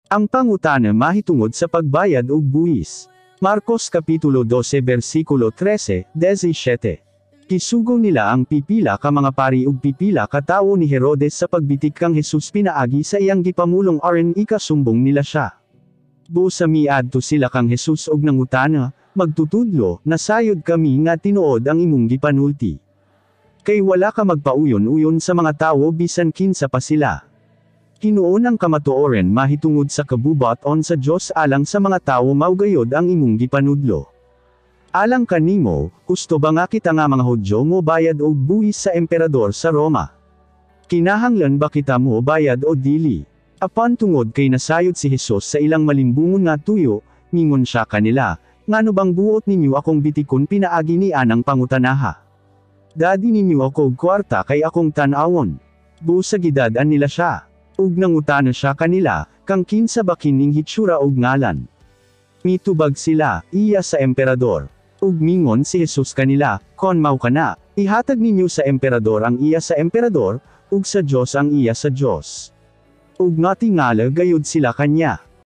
Ang pangutana mahitungod sa pagbayad og buhis. Marcos Kapitulo 12 versikulo 13, 17. Gisugo nila ang pipila ka mga pari ug pipila ka tawo ni Herodes sa pagbitik kang Jesus pinaagi sa iyang gipamulong aron ikasumbong nila siya. Busa miadto sila kang Jesus og nangutana, "Magtutudlo, nasayod kami nga tinuod ang imong gipanulti. Kay wala ka magpauyon-uyon sa mga tawo bisan kinsa pa sila. Hinuon ang kamatuoran mahitungod sa kabubat-on sa Dios alang sa mga tawo mao gayod ang imong gipanudlo. Alang kanimo, husto ba nga kita nga mga Hudyo mo bayad og buhis sa emperador sa Roma? Kinahanglan ba kita mo bayad o dili?" Apan tungod kay nasayod si Jesus sa ilang malimbungon nga tuyo, mingon siya kanila, "Ngano bang buot ninyo akong bitikon pinaagi ni anang pangutanaha? Dad-i ninyo ako og kwarta kay akong tan-awon." Busa gidad-an nila siya. Ug nangutana siya kanila, "Kang kinsa ba kining hitsura ug ngalan?" Mitubag sila, "Iya sa emperador." Ug mingon si Jesus kanila, "Kon mao kana, ihatag ninyo sa emperador ang iya sa emperador, ug sa Dios ang iya sa Dios." Ug natingala gayud sila kanya.